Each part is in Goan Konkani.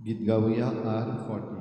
गीत गावया R40.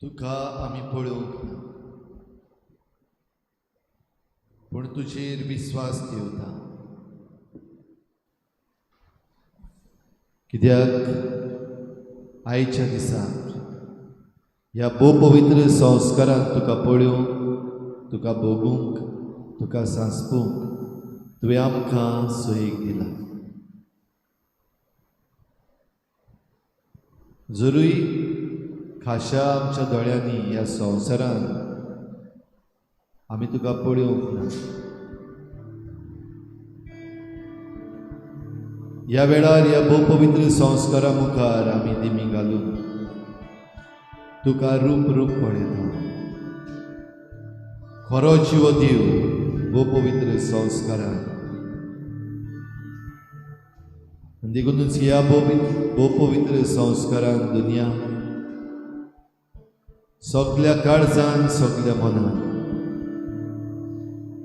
तुका आमी पळोवंक ना, पूण तुजेर विस्वास ठेवता. कित्याक आयच्या दिसा ह्या भोव पवित्र संस्कारान तुका पळोवंक, तुका भोगूंक, तुका सांसपूंक तुवें आमकां सोयीक दिला. जरूय खाशा आमच्या दोळ्यांनी ह्या संवसारान आमी तुका पळोवंक ना, ह्या वेळार ह्या भोव पवित्र संस्कारा मुखार आमी दिमी घालून तुका रूप रूप पळयता. खरो जिवो देव भोव पवित्र संस्कारान, देखूनच ह्या भोव पवित्र संस्कारान दुनिया सगल्या काळजान, सगल्या मनान,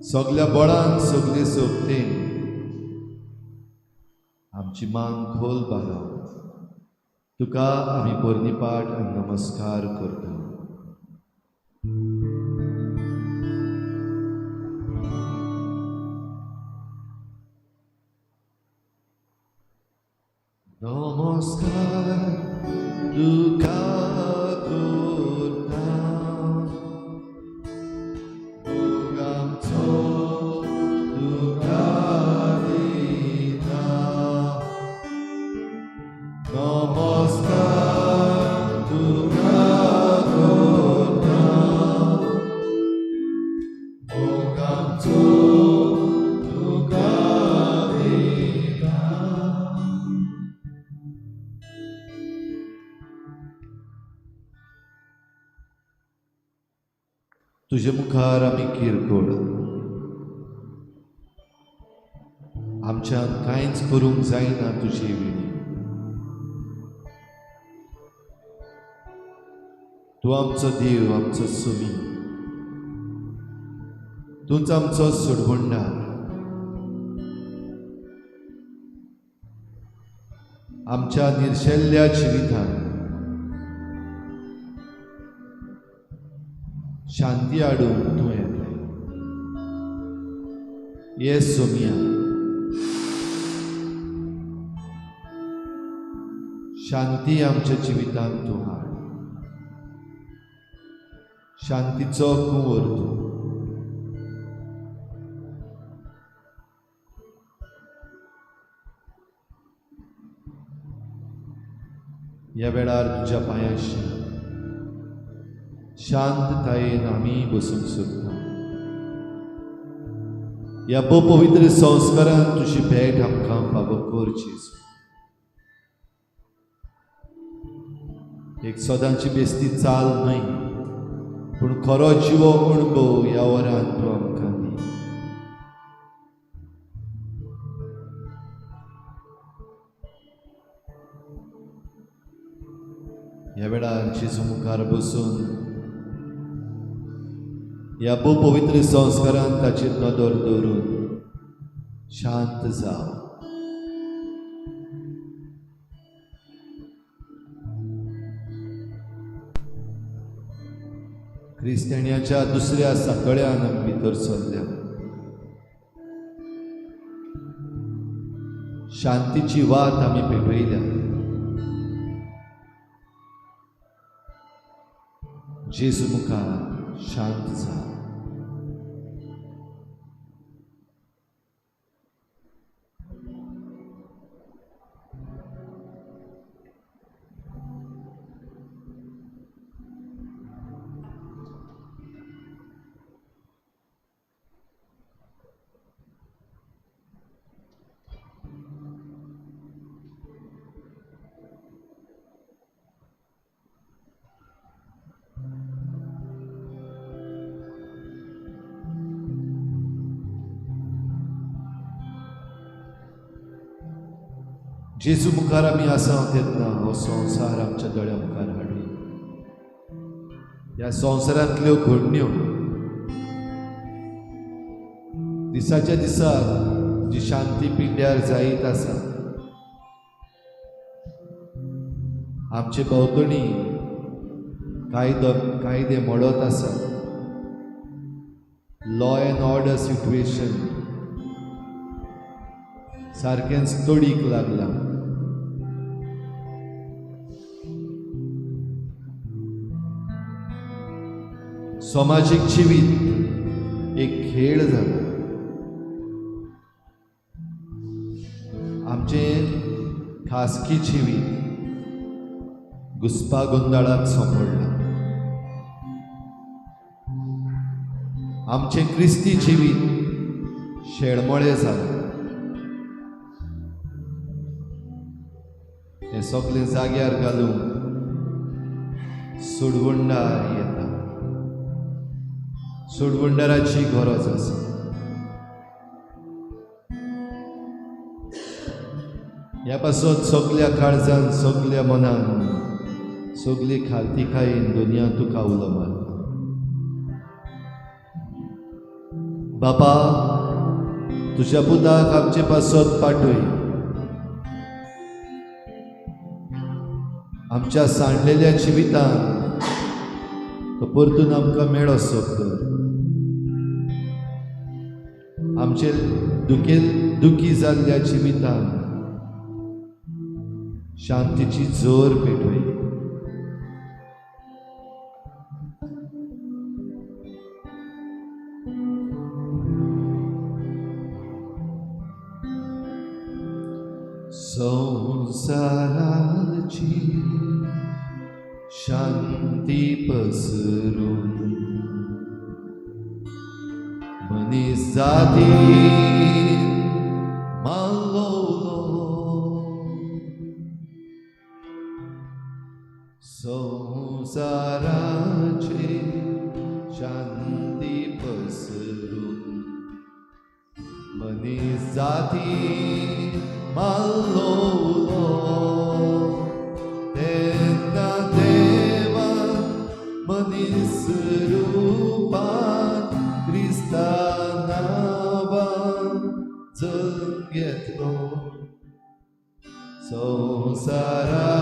सगल्या बळान, सगले सोबतेन आमची मान खोल बागाव तुका आमी पोरणीपाठ आनी नमस्कार करता. नमस्कार तुका करता, मोग आमचो तुका दिता. नमस्कार तुका करता, मोग आमचो तुका दिता. तुजे मुखार आमी किरकोळ, आमच्यान कांयच करूंक जायना तुजे विणी. तूं आमचो देव, आमचो सुमी, तूंच आमचो सोडवणदार. आमच्या निर्शेल्ल्या जिवितांत शांती हाडूंक तूं येताय. ये सोमिया, शांती आमच्या जिवितांत तूं हाड, शांतीचो कुंवर तूं. ह्या वेळार तुज्या पांयाशी शांततायेन आमी बसूंक सोदता. ह्या पवित्र संस्कारान तुजी भेट आमकां फावो करची. एक सदांची बेस्ती चाल न्हय, पूण खरो जिवो अणभव ह्या वरान तूं आमकां दी. ह्या वेळार जेजू मुखार बसून ह्या पवित्र संस्कारान ताचेर नदर दवरून शांत जाव. क्रिस्तांवाच्या दुसऱ्या सातळ्यान आमी भितर सरल्या. शांतीची वात आमी पेटयल्या. जेजू मुखार शांत जा. जेजू मुखार आमी आसा तेन्ना हो संवसार आमच्या दोळ्या मुखार हाडूया. ह्या संवसारांतल्यो घडण्यो दिसाच्या दिसा जी शांती पिंड्यार जायत आसा, आमचे भोंवतणी कायदे मोडत आसा, लॉ एंड ऑर्डर सिट्युएशन सारकेंच तडीक लागलां. समाजीक जिवीत एक खेळ जाला. आमचें खासगी जिवीत घुस्पा गोंदळांत सांपडलां. आमचें क्रिस्ती जिवीत शेळमळे जालां. हें सगळें जाग्यार घालूंक सोडवणदार येता. सोडवणदाराची गरज आसा. ह्या पासत सगल्या काळजान, सगल्या मनान, सगली खालतीकायेन दुनिया तुका उलो मारता. बापा, तुज्या पुताक आमचे पासत पाठय. आमच्या सांडलेल्या जिवितान तो परतून आमकां मेळो कर. आमचे दुखी जाल्ल्या जिवितान शांतीची जोर पेटय. संवसाराची शांती पसरून मनीस जाती मानलो संवसाराची शांती पसरून मनीस जाती मानलो तेन्ना देवान मनीस रूपान क्रिस्ता नांवान जल्म घेतलो. संवसाराचे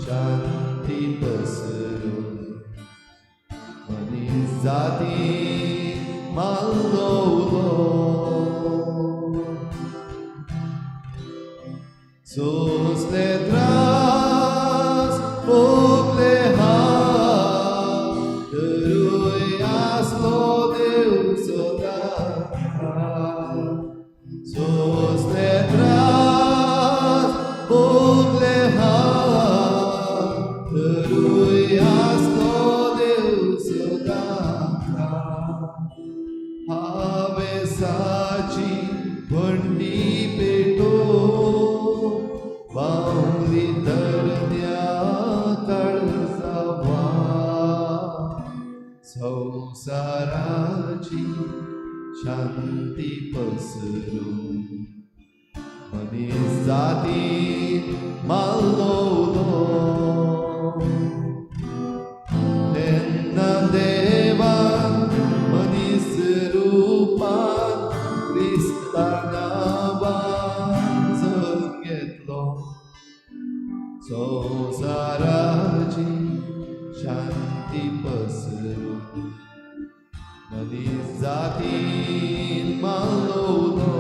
शांती पसरून मनीस जाती मारलो उलो. सोंसले त्रास भोगले हाल तरूय आसलो देव सदां. सोंसले त्रास भोगले हाल तरूय आसलो देव सदां. हावेसाची भंडी पेटोवन बावली तरण्या काळजावा संवसाराची शांती पसरून मनीस जाती मारलो उलो. तेन्ना देवान मनीस रुपान क्रिस्ता नांवान जल्म घेतलो संवसाराची शांती पसरून मनीस जातीन मारलो उलो.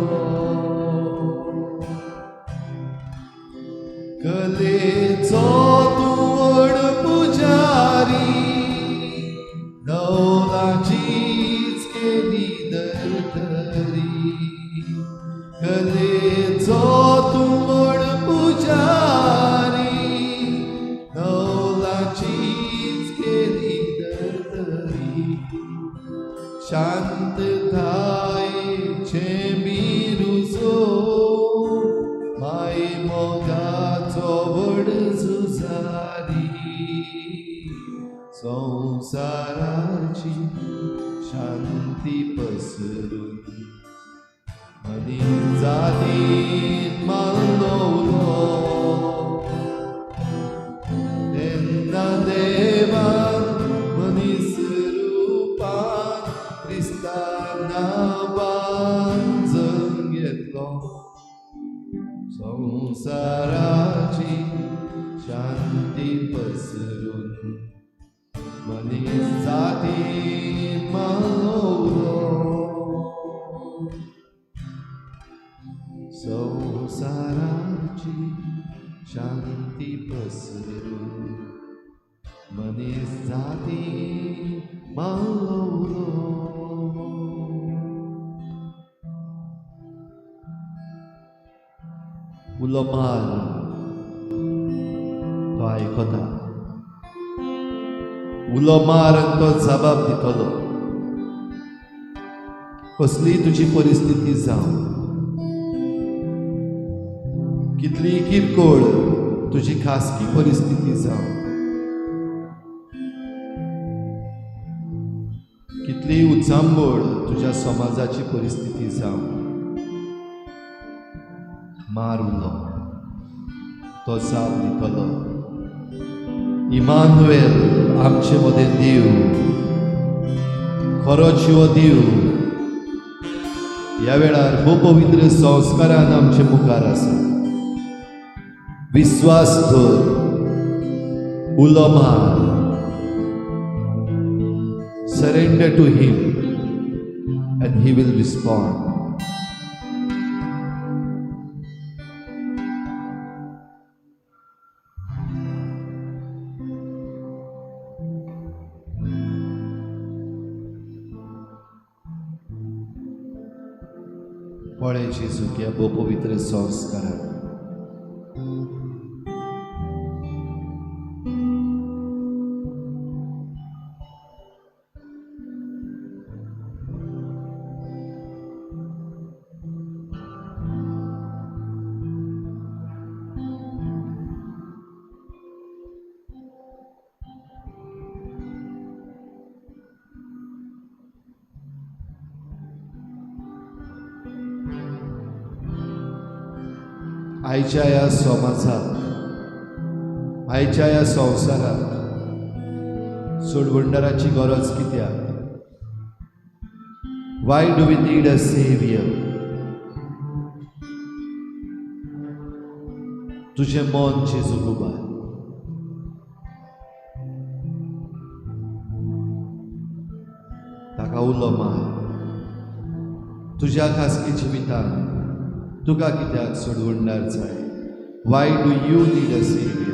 कलेचो तूं व्हड पुजारी नवलाचीच केली धर्तरी. कलेचो तूं व्हड पुजारी नवलाचीच केली धर्तरी. शांततायेचें बिरुजो माय मोगाचो व्हड झुजारी संवसाराची शांती पसरून मनीस जातीन मारलो उलो. तेन्ना देवान मनीस रुपान क्रिस्ता नांवान जल्म घेतलो संवसाराची शांती पसरून मनीस जातीन मारलो उलो. संवसाराची शांती पसरून मनीस जातीन मारलो उलो. उलो मार, तो आयकता. उलो मार आनी तो जबाब दितलो. कसलीय तुजी परिस्थिती जावं, कितलीय किरकोळ तुजी खासगी परिस्थिती जावं, कितलीय उचांबळ तुज्या समाजाची परिस्थिती जावं, मार उलो, तो जाप दितलो. इमानुएल आमचे मदें देव, खरो जिवो देव ह्या वेळार भोव पवित्र संस्कारान आमचे मुखार आसा. विस्वास धर, उलो मार, surrender to him and he will respond. पळय जेजू ह्या भोव पवित्र संस्कारान. आयच्या ह्या समाजाक, आयच्या ह्या संवसाराक सोडवणदाराची गरज कित्याक? Why do we need a saviour? तुजें मन जेजूक उबार. ताका उलो मार. तुज्या खासगी जिवितान तुका कित्याक सोडवणदार जाय? Why do you need a saviour?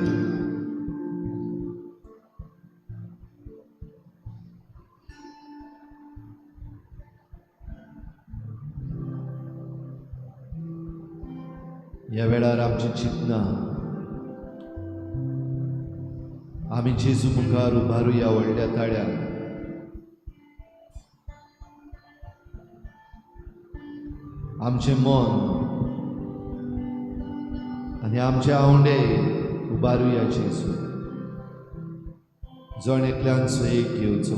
ह्या वेळार आमची चिंतना आमी जेजू मुखार उबारुया व्हडल्या ताळ्यान. आमचें मन आनी आमचे आवंडे उबारुया जेजू. जण एकल्यान सयेक घेवचो,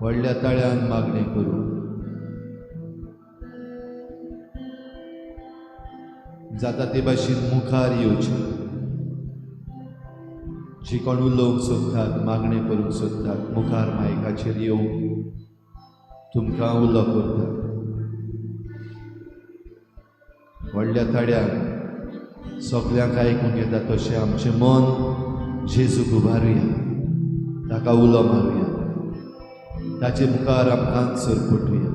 व्हडल्या ताळ्यान मागणें करूं. जाता ते भाशेन मुखार येवचें. जी कोण उलोवंक सोदतात, मागणें करूंक सोदतात, मुखार मायकाचेर येवंक तुमकां उलो करतात. व्हडल्या ताळ्यान सगल्यांक आयकूंक येता तशें आमचें मन जेजूक उबारुया, ताका उलो मारुया, ताचे मुखार आमकां सरपटुया.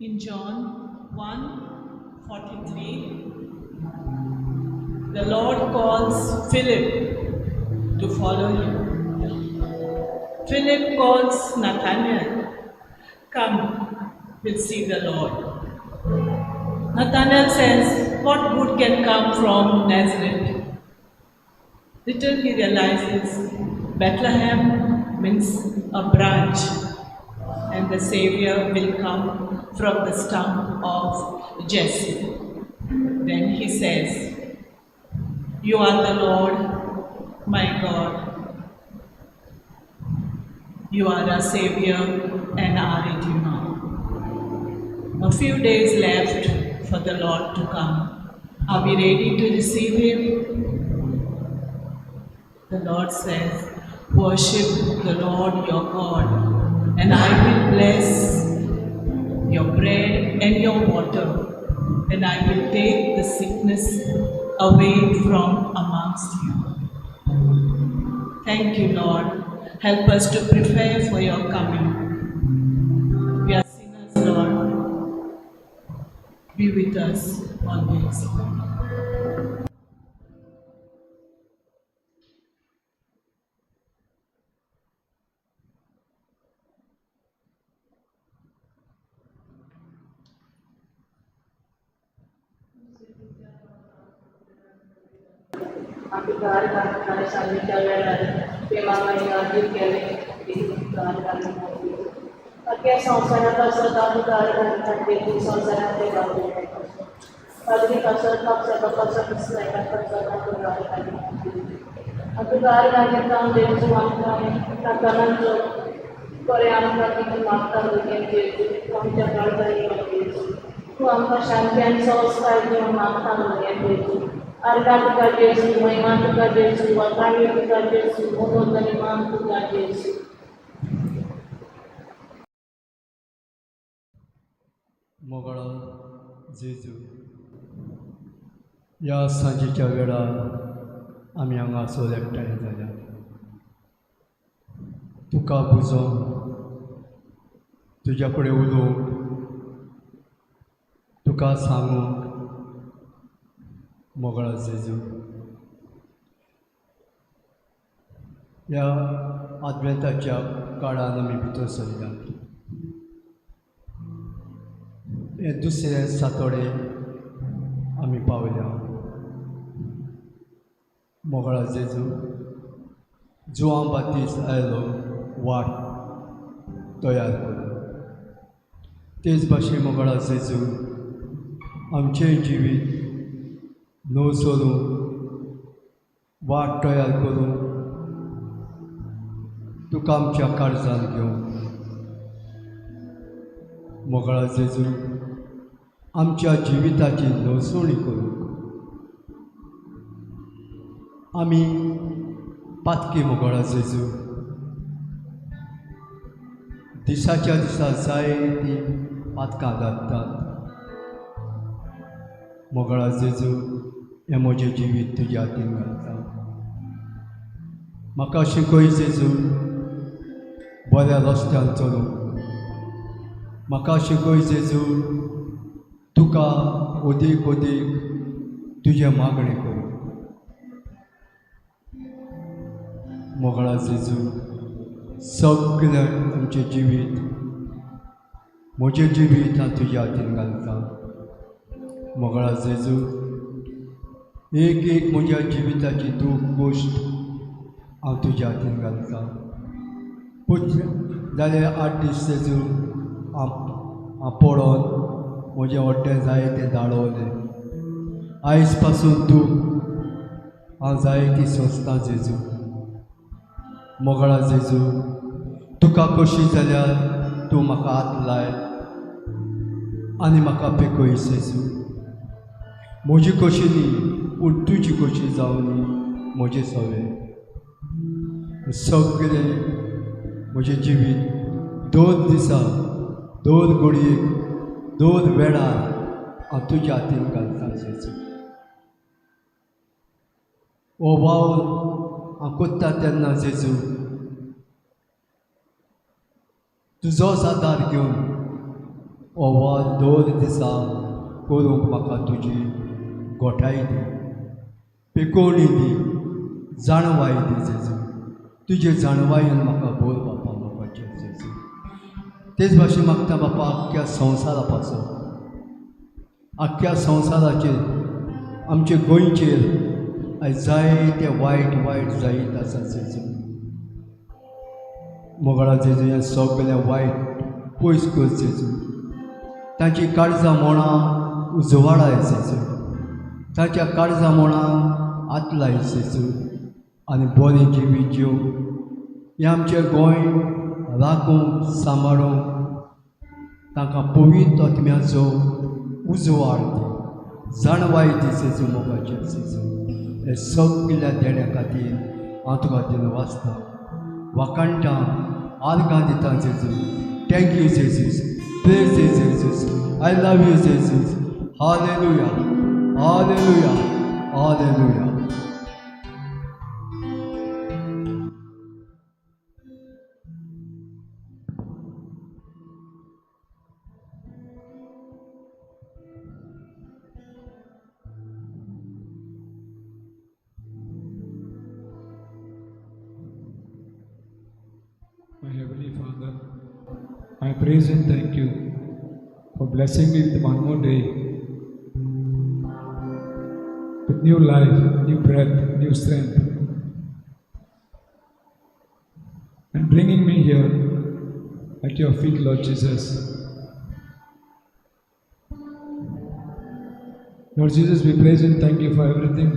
In John 1:43, the Lord calls Philip to follow him. Philip calls Nathanael, "Come, we'll see the Lord." Nathanael says, "What good can come from Nazareth?" Little he realizes Bethlehem means a branch, and the Savior will come from the stump of Jesse. Then he says, "You are the Lord, my God. You are our Savior and our Redeemer." A few days left for the Lord to come. Are we ready to receive him? The Lord says, "Worship the Lord your God, and I will bless your bread and your water, and I will take the sickness away from amongst you." Thank you, Lord. Help us to prepare for your coming. We are sinners, Lord. Be with us always. शांती आनी संस्कार दिवन मागता भुरग्यांक. अर्घा तुका जेजू, महिमा तुका जेजू, वकाणी तुका जेजू, मोग आनी मान तुका जेजू. मोगळा जेजू, ह्या सांजेच्या वेळार आमी हांगासर एकठांय जाल्या तुका पुजोवंक, तुज्या कडेन उलोवंक, तुका सांगूंक. मोगळा जेजू, ह्या आदवेंताच्या काळान आमी भितर सरल्यात. हे दुसरे सातोडे आमी पावल्या. मोगळा जेजू, जुआंव बातीस आयलो वाट तयार करून, तेच भाशेन मोगळा जेजू आमचें जिवीत न्हू सोडूंक, वाट तयार करूंक तुका आमच्या काळजान घेवंक. मोगळा जेजू, आमच्या जिविताची न्हवसोणी करूंक आमी पातकी. मोगळा जेजू, दिसाच्या दिसा जायतीं पातकां घालतात. मोगळा जेजू, हें म्हजें जिवीत तुज्या हातीन घालता. म्हाका शिकय जेजू बऱ्या रस्त्यान चलूंक. म्हाका शिकय जेजू तुका अदीक अदीक तुजें मागणें करूं. मोगळा जेजू, सगळें आमचें जिवीत, म्हजें जिवीत हांव तुज्या हातीन घालता. मोगळा जेजू, एक एक म्हज्या जिविताची दूख गोश्ट हांव तुज्या हातीन घालता. जाल्यार 8 दीस जेजू हांव पळोवन म्हजें हड्डें जाय तें दाळवलें. आयज पासून दूख हांव जाय ती सोंसता जेजू. मोगळा जेजू, तुका कशी जाल्यार तूं म्हाका हात लाय आनी म्हाका पेकय जेजू. म्हजी कशी न्ही पूण तुजी कशी जावनी म्हजें सवें. सगळें म्हजें जिवीत 2 दिसा, 2 घडयेक, 2 वेळार हांव तुज्या हातीन घालता जेजू. हो वावर हांव कोत्ता तेन्ना जेजू तुजोच आदार घेवन हो वावर 2 दिसा करूंक म्हाका तुजी गोठाय दी, पेकोवणी दी, जाणवाय दी जेजू. तुजे जाणवायेन म्हाका बोल बापा मोगाचें जेजू. तेच भाशेन मागता बापा आख्ख्या संवसारा पासून, आख्ख्या संवसाराचेर, आमचे गोंयचेर आयज जायते वायट वायट जायत आसा जेजू. मोगळा जेजू, हें सगळें वायट पयस कर जेजू. तांची काळजां मोणां उजवाडाय जेजू. ताच्या काळजां मोणां हात लाय जेजू आनी बरें जिवीत जीव. हें आमचें गोंय राखूंक सांबाळूंक तांकां पवित्र आत्म्याचो उजवाड दी, जाणवाय दी जेजू मोगाचें जेजू. हे सगळ्या देण्या खातीर हांव तुका दिवन वाचता, वाखाणटा, आर्गां दिता जेजू. Thank you Jesus, praise Jesus, I love you Jesus. Hallelujah, hallelujah, hallelujah. My Heavenly Father, I praise and thank you for blessing me with one more day, with new life, new breath, new strength, and bringing me here at your feet, Lord Jesus. Lord Jesus, we praise and thank you for everything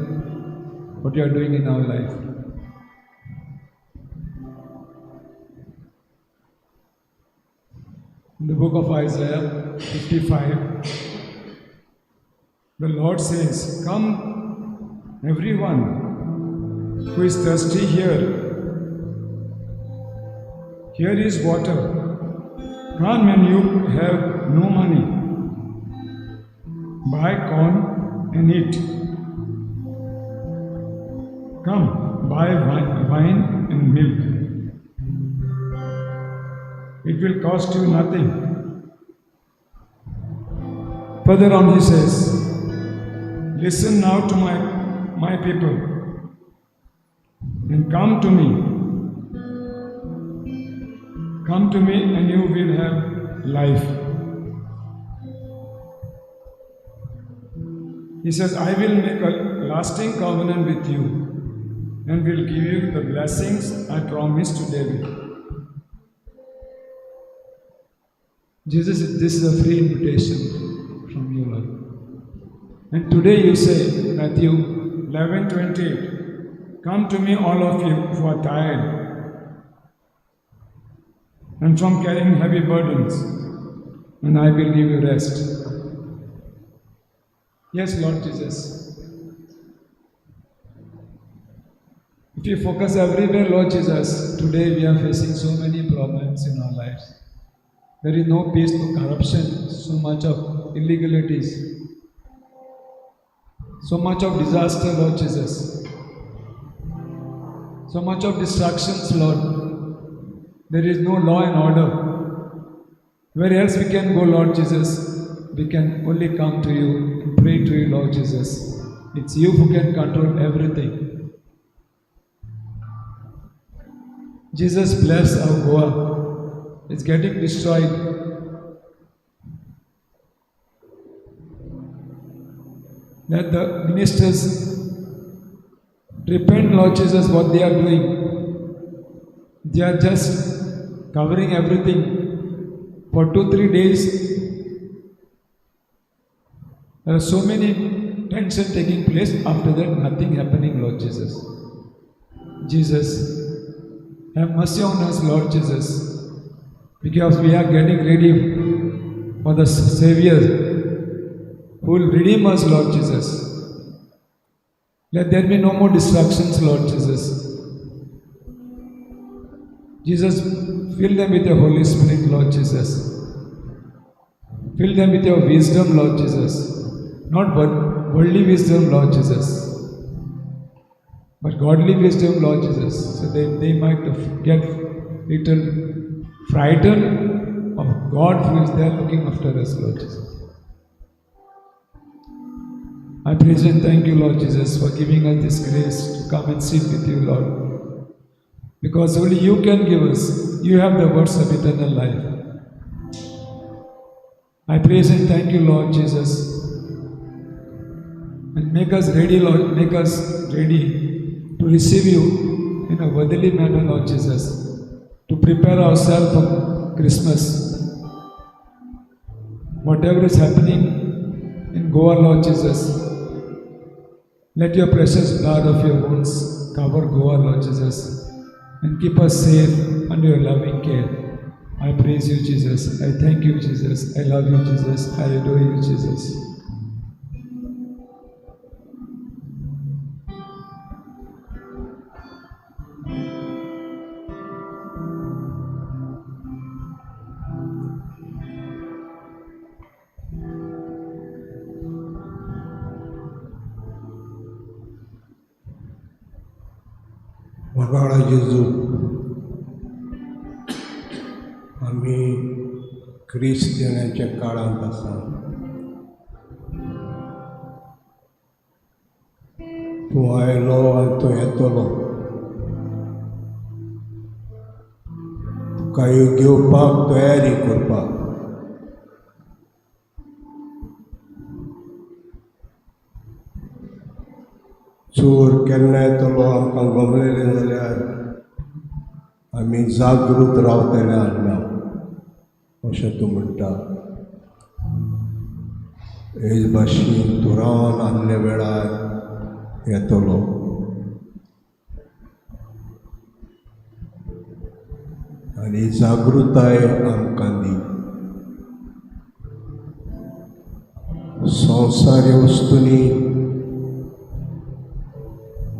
what you are doing in our life. In the book of Isaiah 55, the Lord says, "Come, everyone who is thirsty, here. Here is water. Come and you have no money. Buy corn and eat. Come, buy wine and milk. It will cost you nothing." Further on he says, "Listen now to my people and come to me. Come to me and you will have life." He says, "I will make a lasting covenant with you and will give you the blessings I promised to David." Jesus, this is a free invitation from you, Lord. And today you say, Matthew 11:28, "Come to me, all of you who are tired and from carrying heavy burdens, and I will give you rest." Yes, Lord Jesus. If you focus everywhere, Lord Jesus, today we are facing so many problems in our lives. There is no peace, no corruption, so much of illegalities, so much of disaster, Lord Jesus. So much of distractions, Lord. There is no law and order. Where else we can go, Lord Jesus? We can only come to you and pray to you, Lord Jesus. It's you who can control everything. Jesus, bless our Goa. It's getting destroyed. Let the ministers repent, Lord Jesus, what they are doing. They are just covering everything for 2-3 days. There are so many tension taking place. After that, nothing happening, Lord Jesus. Jesus, have mercy on us, Lord Jesus, because we are getting ready for the Savior who will redeem us, Lord Jesus. Let there be no more distractions, Lord Jesus. Jesus, fill them with your Holy Spirit, Lord Jesus. Fill them with your wisdom, Lord Jesus. Not worldly wisdom, Lord Jesus, but godly wisdom, Lord Jesus, so they might get little frightened of God who is there looking after us, Lord Jesus. I praise and thank you, Lord Jesus, for giving us this grace to come and sit with you, Lord. Because only you can give us. You have the words of eternal life. I praise and thank you, Lord Jesus. And make us ready, Lord, make us ready to receive you in a worthily manner, Lord Jesus, to prepare ourselves for Christmas. Whatever is happening in Goa, Lord Jesus, let your precious blood of your wounds cover Goa, Lord Jesus, and keep us safe under your loving care. I praise you, Jesus. I thank you, Jesus. I love you, Jesus. I adore you, Jesus. मोगाळा जेजू, आमी क्रिस्त येण्याच्या काळांत आसा. तूं आयलो आनी तूं येतलो, तुका घेवपाक तयारी करपाक. चोर केन्ना येतलो आमकां गमलेलें जाल्यार आमी जागृत रावतले आसना अशें तूं म्हणटा. हेच भाशेन तूं रावन आसल्या वेळार येतलो. आनी जागृताय आमकां दी. संवसारी वस्तूंनी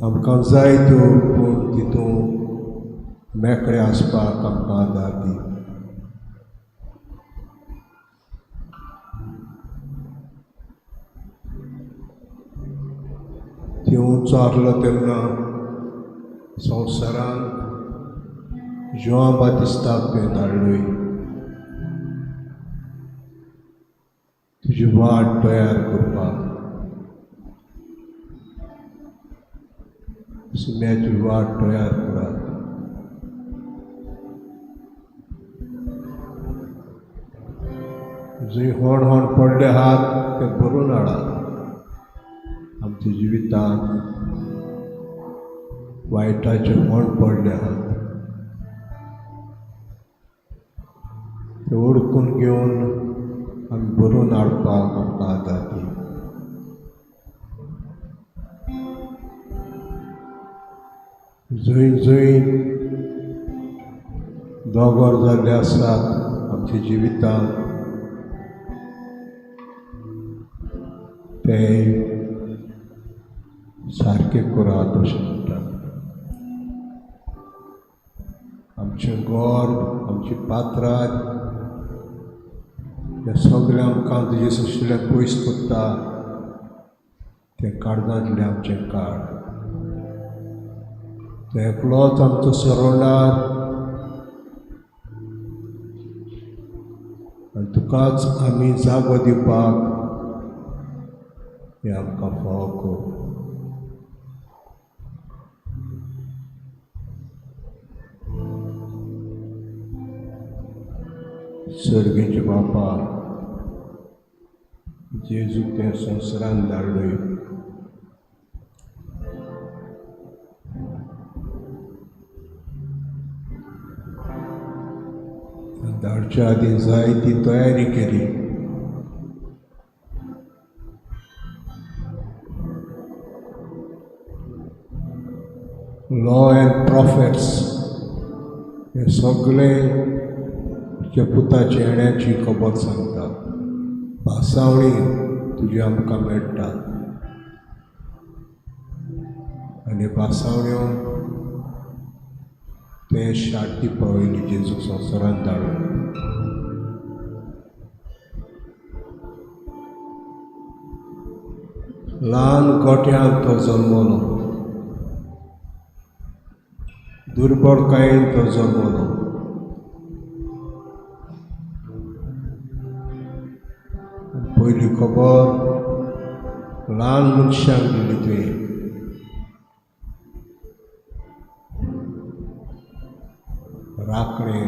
आमकां जाय त्यो, पूण तितून मेकळे आसपाक आमकां आदार दी. ती उंचो आसलो तेन्ना संवसारान जुआंव बातिस्ताक तुवें धाडलोय, तुजी वाट तयार करपाक. सुम्याची वाट तयार करात. जंय होण होण पडले आहात ते भरून हाडात. आमच्या जिवितांत वायटाचे होण पडले आहात ते ओडकून घेवन आमी भरून हाडपाक आमकां आदार दी. जंय जंय दोंगर जाल्ले आसात आमच्या जिवितांत ते सारके करात अशें म्हणटात. आमचें घर, आमची पात्रां तें सगळें आमकां तुजे सशिल्लें पयस कोत्ता तें काळजांतलें आमचें काळ. तो एकलोच आमचो सरवणार आनी तुकाच आमी जागो दिवपाक हें आमकां फावो कर. सर्गेचे बापा, जेजू तें संवसारान धाडलोय, धाडच्या आदीं जायती तयारी केली. लॉ अँड प्रॉफेट्स हे सगळे तुज्या पुताच्या येण्याची खबर सांगता. भासावणी तुजी आमकां मेळटा आनी भासावण्यो ते शांती पावयली जेजू संवसारांत धाडून. ल्हान गोठ्यांत तो जल्मलो, दुर्बळकायेन तो जल्मलो. पयली खबर ल्हान मनशांक दिली तुवें. राखणे,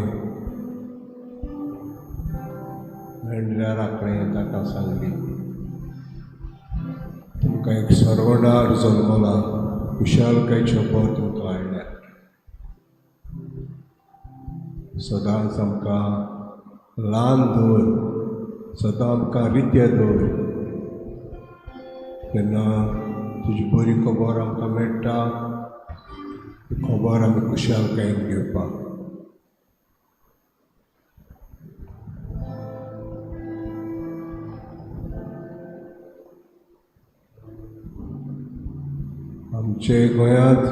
मेंढऱ्या राखणे ताका सांगली, तुमकां एक सरवणार जल्मला, खुशालकायेची खबर तुमकां हाडल्या. सदांच आमकां ल्हान दवर, सदां आमकां रितें दवर, तेन्ना तुजी बरी खबर आमकां मेळटा. ती खबर आमी खुशालकायेन घेवपाक. आमचे गोंयांत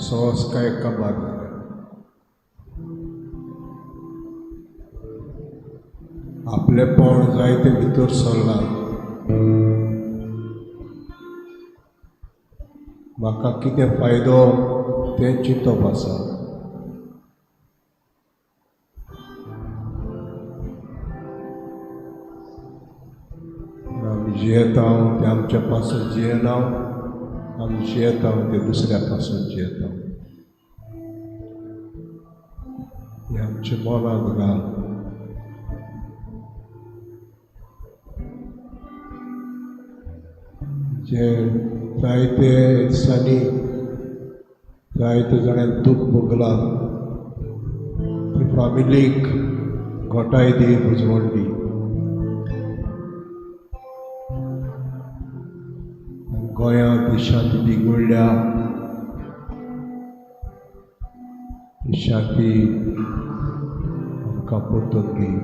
संस्काय काबार जाल्या. आपलेपण जायते भितर सरलां. म्हाका कितें फायदो तें चिंतप आसा. आमी जियेता तें आमच्या पासून जियेना, आमी जियेता ते दुसऱ्या पासून जियेता. हें आमच्या मनांत घाल. जे जायते दिसांनी जायते जाणांनी दूख भोगलां ती फामिलीक घोटाय दी, बुजवण दी. गोंयांत ही शांती बिगडल्या, ही शांती आमकां परतून दी.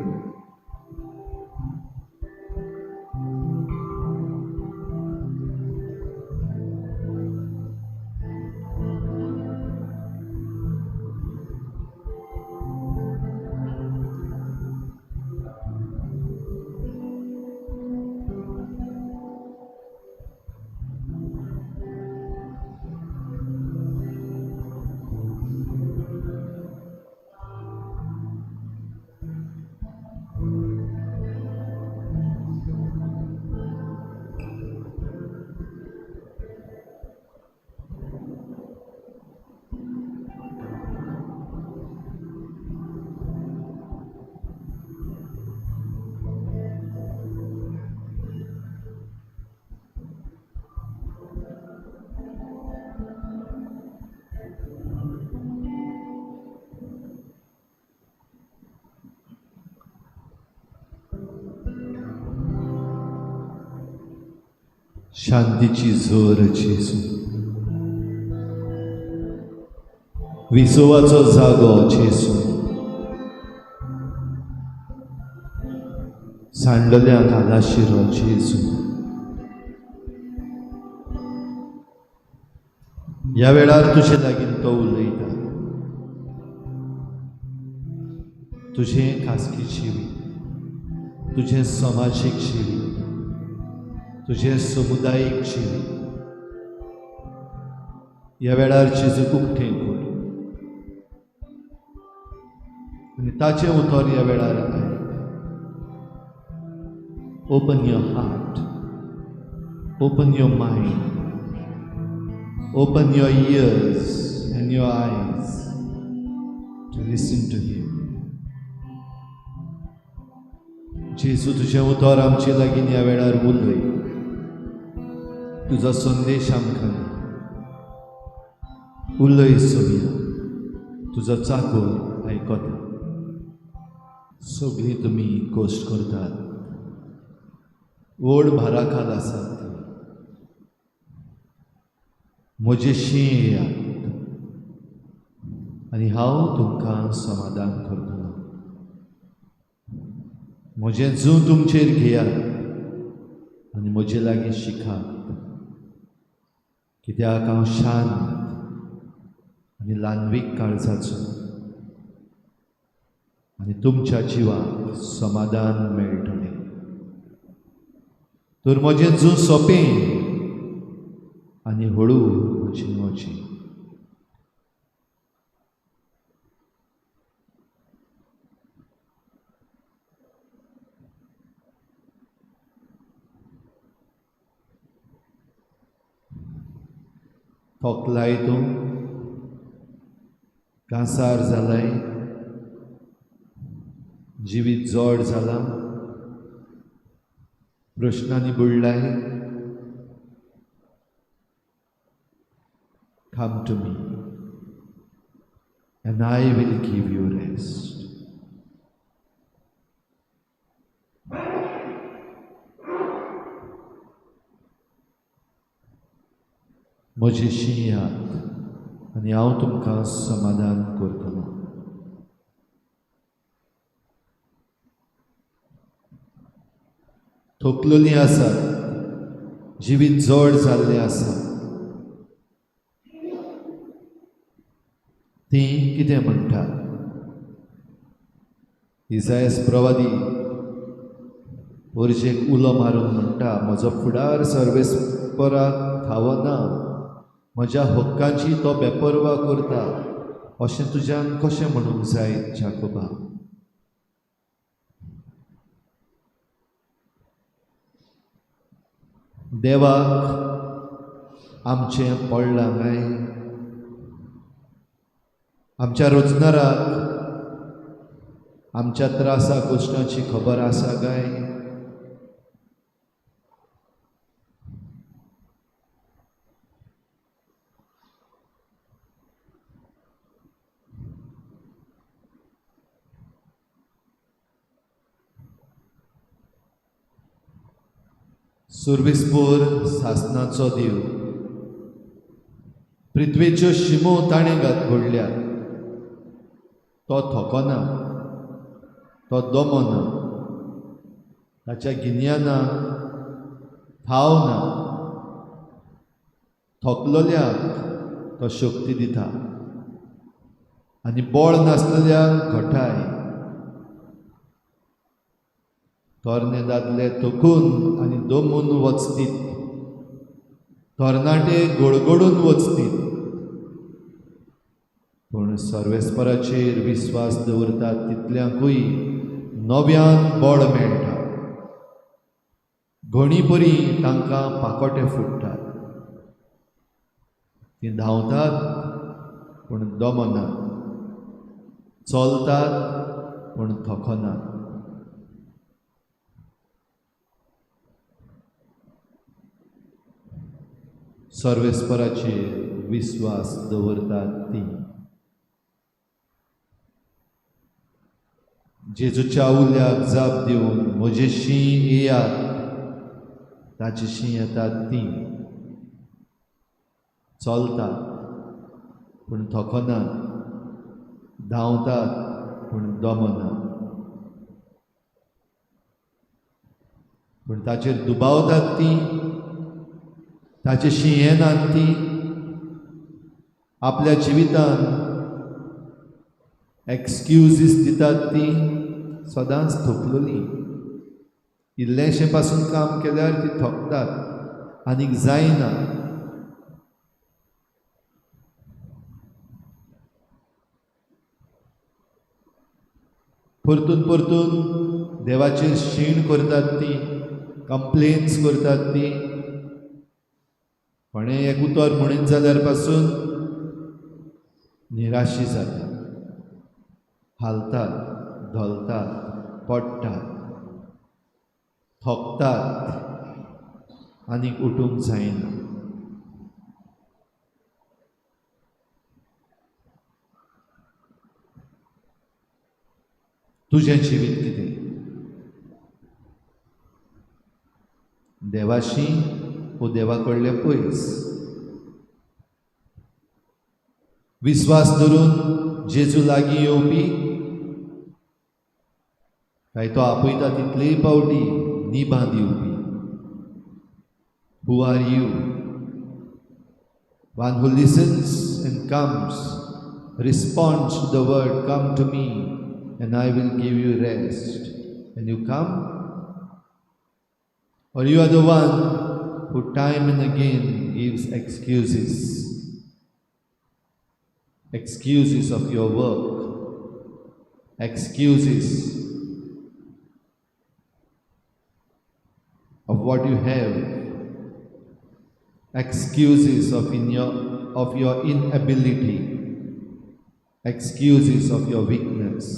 शांतीची जोर जेजू, विसवाचो जागो जेजू, सांडल्या आलाशिरो जेजू. ह्या वेळार तुजे लागीं तो उलयता. तुजें खासगी जिवीत तुजें समाजीक जिवीत, तुजें समुदायीक जिवीत ह्या वेळार जेजूक उक्तें कर आनी ताचें उतर ह्या वेळार आयक. Open your heart, open your mind, open your ears and your eyes to listen to him. जेजू, तुजें उतर आमचे लागीं ह्या वेळार उलय, तुजो संदेश आमकां दी. उलय सोबया, तुजो चाकोर आयकता. सगळीं तुमी कश्ट करतात, व्हड भाराखाल आसात, म्हजेशी येयात आनी हांव तुमकां समाधान करतलो. म्हजें जूं तुमचेर घेयात आनी म्हजे लागीं शिकात, कित्याक हांव शांत आनी ल्हानवीक काळजाचो आनी तुमच्या जिवाक समाधान मेळटलें. तर म्हजें जूं सोंपें आनी हळू म्हजें वचें. थोकलाय तूं, कांसार जालाय, जिवीत जड जालां, प्रश्नांनी बुडलाय. Come to me and I will give you rest. म्हजेशी येयात आनी हांव तुमकां समाधान करतलो. थकलेलीं आसात, जिवीत जड जाल्लें आसा, तीं कितें म्हणटात? इसायास प्रवादी पोरजेक उलो मारून म्हणटा, म्हजो फुडार सर्वेस्पराक थावना, म्हज्या हक्कांची तो बेपर्वा करता, अशें तुज्यान कशें म्हणूंक जाय जाकोबा? देवाक आमचें पडलां काय? आमच्या रोजनाराक, आमच्या त्रासा कश्टांची खबर आसा काय? सुर्विसपूर सासनाचो देव, पृथ्वेच्यो शिमो ताणें घडल्यात. तो थकना, तो दमना, ताच्या गिन्यानाक थाव ना. थकलोल्याक तो शक्ती दिता आनी बळ नासलेल्याक घटाय. तरणे दादले थकून आनी दमून वचतीत, तरणाटे गोडगोडून वचतीत, पूण सर्वेस्पराचेर विस्वास दवरतात तितल्यांकूय नव्यान बळ मेळटा. घणी परी तांकां पाकोटे फुट्टात, तीं धांवतात पूण दमनात, चलतात पूण थकनात. सर्वेस्पराचेर विस्वास दवरतात ती. जेजूच्या उल्याक जाप दिवन म्हजेशी येयात, ताचेशी येतात ती. चलतात पूण थकनात, धांवतात पूण दमनात, पूण ताचेर दुबावतात ती, ताचेशी येनात ती. आपल्या जिवितान एक्सक्युजीस दितात ती सदांच थकलोली. इल्लेंशें पासून काम केल्यार ती थकतात आनीक जायना. परतून परतून देवाचेर शीण करतात ती, कंप्लेन्स करतात ती. कोणें एक उतर म्हणीत जाल्यार पासून निराशी जाता, हालतात, धोलतात, पडटात, थकतात आनीक उठूंक जायना. तुजें जिवीत कितें? देवाशी वो देवा कडले पयस? विस्वास धरून जेजू लागीं येवपी काय तो आपयता तितलेय पावटी निभां दिवपी? Who are you? One who listens and comes, responds to the word, come to me and I will give you rest. And you come? Or you are the one who time and again gives excuses. Excuses of your work, excuses of what you have, excuses of your inability, excuses of your weakness.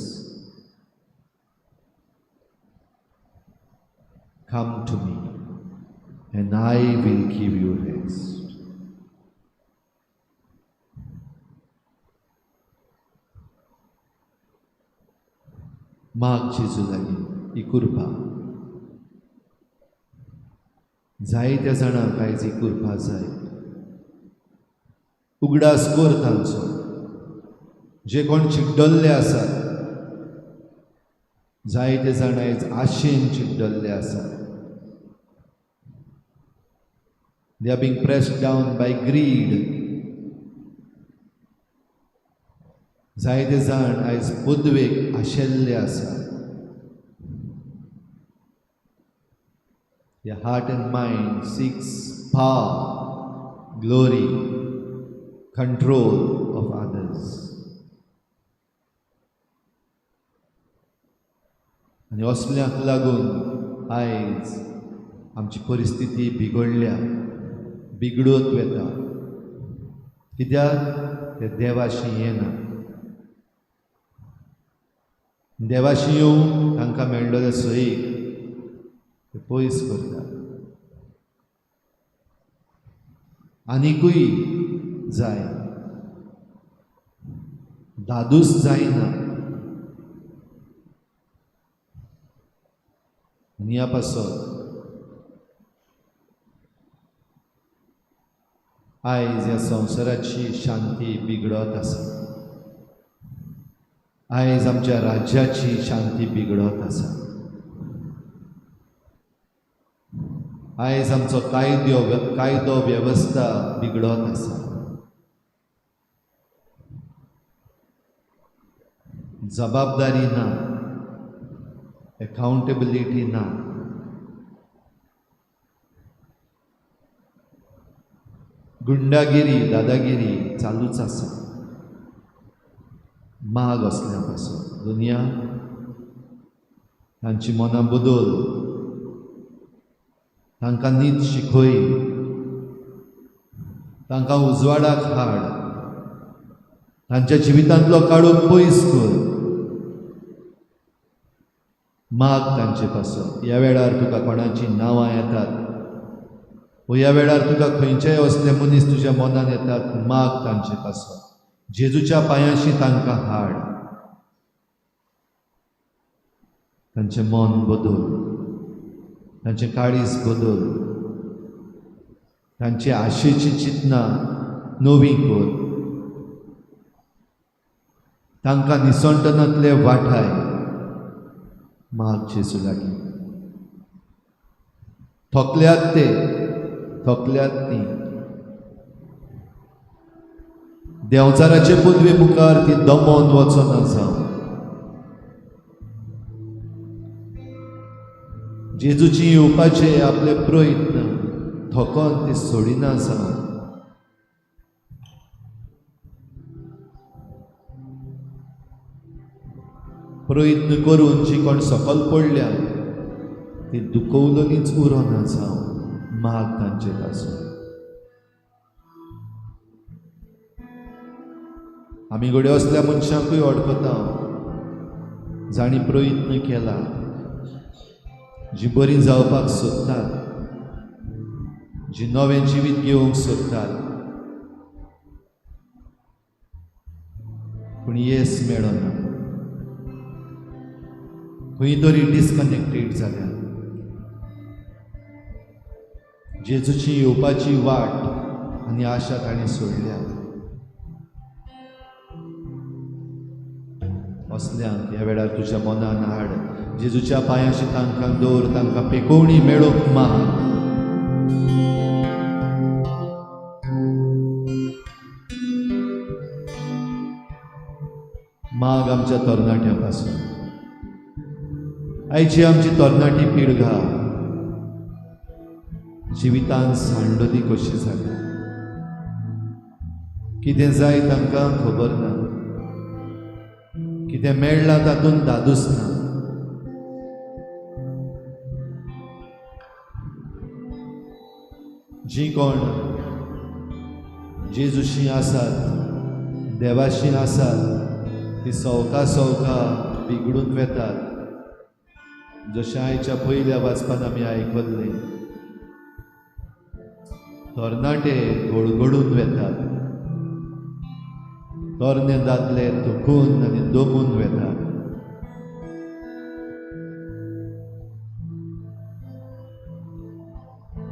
Come to me and I will give you rest. माग जेजू लागीं ही कृपा. जायत्या जाणांक आयज ही कृपा जाय. उगडास कर तांचो जे कोण चिड्डल्ले आसात. जायते जाण आयज आशेन चिड्डल्ले आसात. They are being pressed down by greed. जायते जाण आयज पदवेक आशेल्ले आसात. Your heart and mind seeks power, glory, control of others. आनी असल्यांक लागून आयज आमची परिस्थिती बिगडल्या, बिगडत वता. कित्याक ते देवाशी येना. देवाशी येवंक तांकां मेळ्ळेले सयेक ते पयस करतात. आनिकूय जाय, दादूस जायना. आनी ह्या पासत आयज ह्या संवसाराची शांती बिगडत आसा. आयज आमच्या राज्याची शांती बिगडत आसा. आयज आमचो कायदो वेवस्था बिगडत आसा. जबाबदारी ना, अकाउंटेबिलिटी ना. गुंडागिरी, दादागिरी चालूच आसा. माग असल्या पासून दुनिया तांची मनां बदल, तांकां नीत शिकय, तांकां उजवाडाक हाड, तांच्या जिवितांतलो काडून पयस कर. माग तांचे पासून. ह्या वेळार तुका कोणाची नांवां येतात वो ह्या वेळार तुका खंयचेय असले मनीस तुज्या मनान येतात, माग तांचे पासून. जेजूच्या पांयांशी तांकां हाड. तांचें मन बदल, तांचें काळीज बदल, तांची आशेची चिंतना नवी कर. तांकां निसणटनांतले वाठाय. माग जेजू लागीं. थकल्यात ते, थकल्यात ती. देंवचाराचे पदवे मुखार ती दमोन वचना जावं. जेजूची येवपाचे आपले प्रयत्न थकोन ती सोडिना जावं. प्रयत्न करून जी कोण सकल पडल्या ती दुखवलोनीच उरोना जावं, माग तांचे पासून. आमी घडये असल्या मनशांकूय वळखता जांणी प्रयत्न केला, जी बरी जावपाक सोदतात, जी नवें जिवीत घेवंक सोदतात, पूण येस मेळना, खंय तरी डिस्कनेक्टेड जाल्या. जेजूची येवपाची वाट आनी आशा ताणें सोडल्या. असल्यांक ह्या वेळार तुज्या मनान हाड, जेजूच्या पांयाशी तांकां दवर, तांकां पेकोवणी मेळोवंक माग. माग आमच्या तरणाट्यां पासून. आयची आमची तरणाटी पिळगा जिवितान सांडली कशी जाल्या, कितें जाय तांकां खबर ना, कितें मेळ्ळां तातूंत दादूस ना. जी कोण जेजूशी आसात, देवाशी आसात, ती सवका सवका बिगडून वेतात. जशें आयच्या पयल्या वाचपान आमी आयकल्लें, तरणाटे गडगडून वेतात, तरणे दादले थकून आनी दमून वेतात.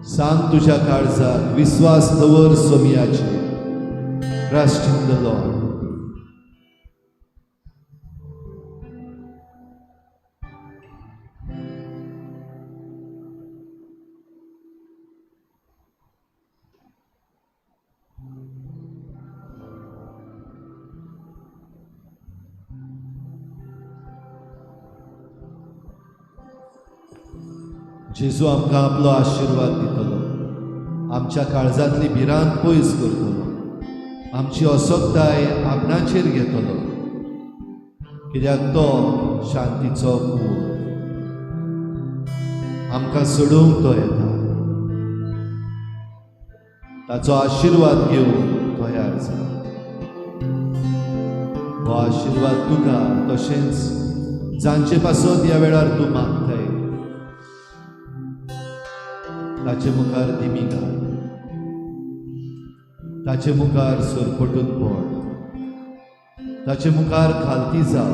सांग तुज्या काळजाक, विस्वास दवर सोमयाचेर, ट्रस्ट इन the Lord. जेजू आमकां आपलो आशिर्वाद दितलो, आमच्या काळजांतली भिरांत पयस करतलो, आमची असक्ताय आपणाचेर घेतलो, कित्याक तो शांतीचो कूळ. आमकां सोडोवंक तो येता, ताचो आशिर्वाद घेवन तयार जा. हो आशिर्वाद तुका तशेंच जांचे पासत ह्या वेळार तूं मागताय ताचे मुखार दिमी घाल, ताचे मुखार सरपटून पड, ताचे मुखार खालती जा.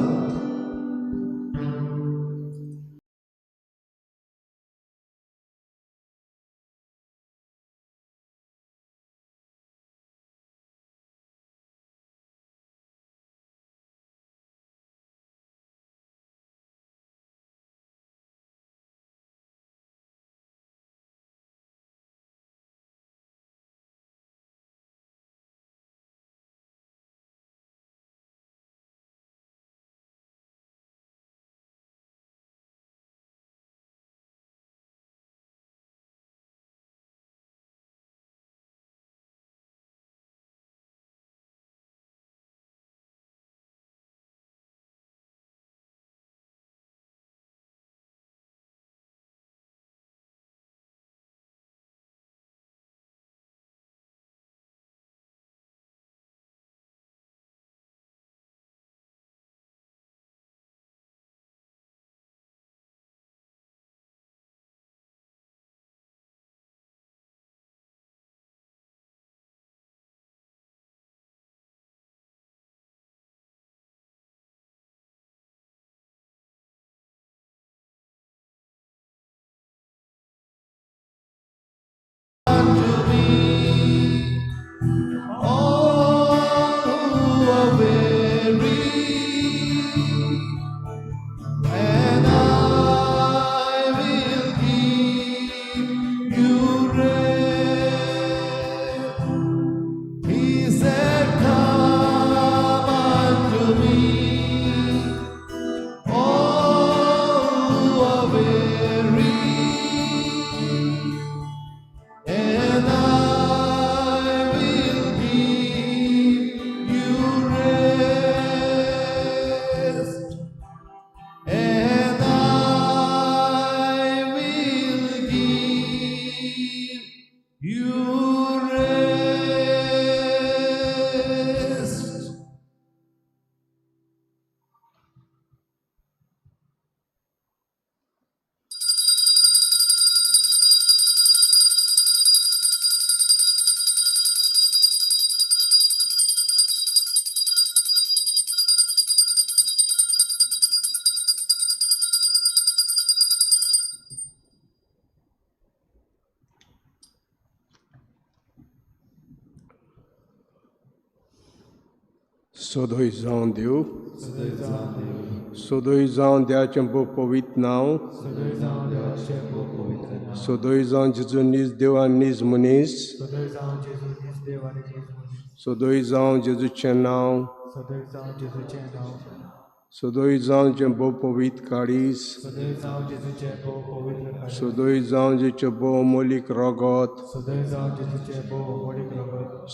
You rest. सदोय जावन देव, सदोय जावन देवाचें भोव पवित्र नांव, सदोय जावन जेजू नीज देव आनी नीज मनीस, सदोय जावन जेजूचें नांव, सदोय जावन जें भोव पवित्र काळीज, सदोय जावन जेचें भोव अमोलीक रगत,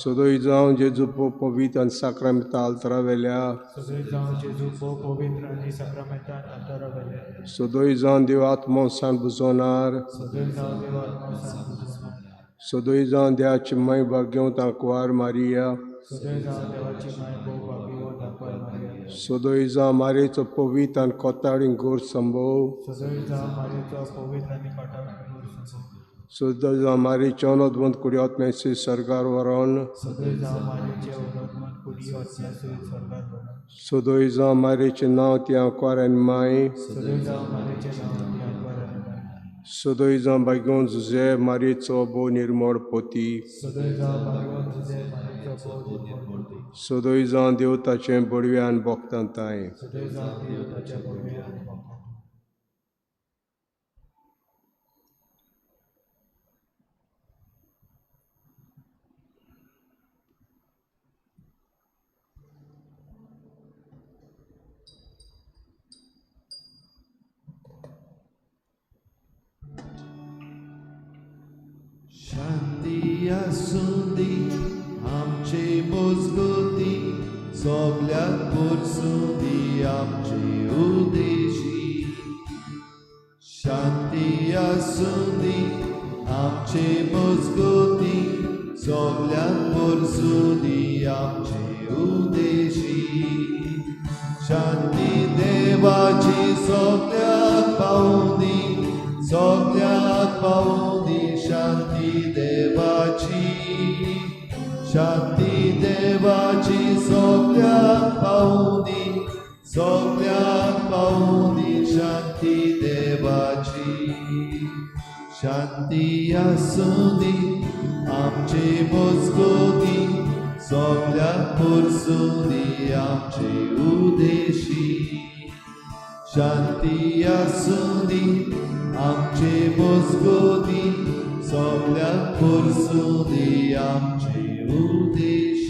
सदोय जावन जेजू भोव पवित्र आनी साक्रामेंता आल्तरा वेल्या, सदोय जावन देव आत्मो सान बुजोनार, सदोय जावन देवाची माय भाग्यवंत आंकवार मारिया, सदोय जावं मारयेचो पवित्र आनी कोताळी गोर संभव, सदोय जावं मारयेचे अनोदवंत कुडी आत्म्याची सरकार व्हरोन, सदोय जावं मारयेचें नांव ती आंकवार आनी माय, सदोय जावं भाग्यवंत जुझे मारयेचो भोव निर्मळ पोती, सदोय जावं देव ताचें बडव्यान भोगतां ताय. शांती आसूंदी आमचे मजगती, सगल्याक पोरसूंदी आमचे उदेशी. शांती आसूंदी आमचे मजगती, सगल्याक पोरसूंदी आमचे उदेशी. शांती देवाची सगल्याक पावूंदी, सगल्याक पावूंदी शांती देवाची. शांती देवाची सगल्याक पावूंदी, सगल्याक पावूंदी शांती देवाची. शांती आसूंदी आमचे मजगती, सगल्याक पोरसूंदी आमचे उदेशी. शांती आसूंदी आमचे मजगती, सगल्याक पोरसूंदी आमचे उदेशी.